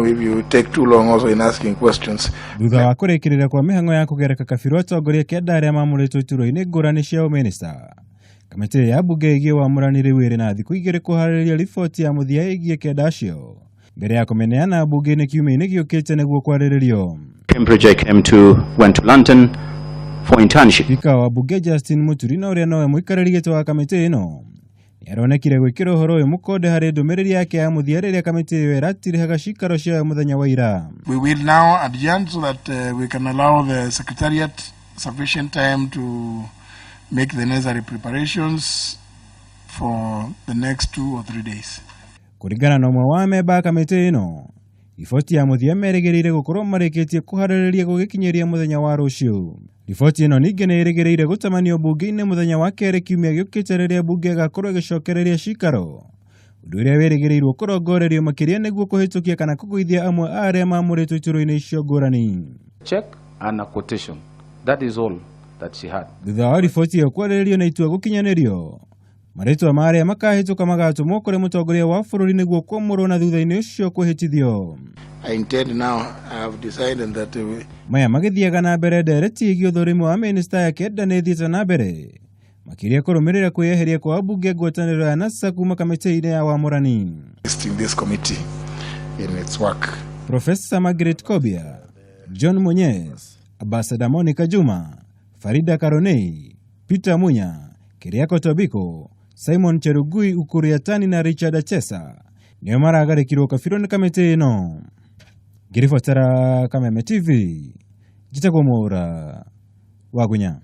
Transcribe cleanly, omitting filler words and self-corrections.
If you take too long also in asking questions. Thutha wa kũrĩkĩrĩria kwa mĩhang'o ya kũgereka kabirũ atongoria kenda arĩa mamũrĩtwo iturwa-inĩ ngũrani cia ũmĩnĩsta, kamĩtĩ ya mbunge ĩgiĩ wamũrani rĩu ĩrĩ na thikũ igĩrĩ kũharĩrĩria riboti ya mũthia ĩgiĩ kenda acio mbere ya kũmĩneana mbunge-inĩ kiumia-inĩ gĩũkĩte nĩguo kwarĩrĩrio. Cambridge, I came to, went to London for internship. Spika wa bunge Justin Muturi na ũrĩa nowe mũikarĩri gĩtĩ wa kamĩtĩ ĩno nĩaronekire gwĩkĩra ũhoro ũyũ mũkonde harĩ ndũmĩrĩri yake ya mũthia rĩrĩa kamĩtĩ ĩyo ĩratirihaga cikaro ciayo mũthenya wa ira. We will now adjourn so that we can allow the secretariat sufficient time to make the necessary preparations for the next 2 or 3 days. Kũringana na ũmwe wa memba a kamĩtĩ ĩno, riboti ya mũthia merĩgĩrĩire gũkorwo marĩkĩtie kũharĩrĩria gũgĩkinyĩria mũthenya wa rũciũ. Riboti ĩno ningĩ nĩ ĩrĩgĩrĩire gũtamanio mbunge-inĩ mũthenya wa kerĩ kiumia gĩũkĩte rĩrĩa mbunge ĩgakorwo ĩgĩcokereria cikaro, ũndũ ũrĩa wĩrĩgĩrĩirwo kũrongorerio makĩria nĩguo kũhĩtũkia kana kũgũithia amwe a arĩa mamũrĩtwo iturwa-inĩ icio ngũrani. Check and a quotation. That is all that she had. Thutha wa riboti ĩyo kwarĩrĩrio na itua gũkinyanĩrio, marĩtwa ma arĩa makahĩtũka magatũmwo kũrĩ mũtongoria wa bũrũri nĩguo kwamũrwo na thutha-inĩ ũcio kwĩhĩtithio. I intend now, I have decided that we, Maya magĩthiaga na mbere, ndereti ĩgiĩ ũthũrimi wa mĩnĩsta ya kenda nĩ ĩthiĩte na mbere makĩria kũrũmĩrĩra kwĩyeheria kwa ambunge ngwatanĩro ya NASA kuma kamĩtĩ-inĩ ya wamũrani. Assisting this committee in its work. Profesa Margaret Kobia, John Munyes, Ambassador Monica Juma, Farida Karonei, Peter Munya, Keriako Tobiko, Simon Chelugui Ukur Yatani na Richard Achesa nĩo maragarĩkirwo kabirũ nĩ kamĩtĩ ĩno. Ngĩribotera Kameme TV, njĩtagwo Mwaura Wagunya.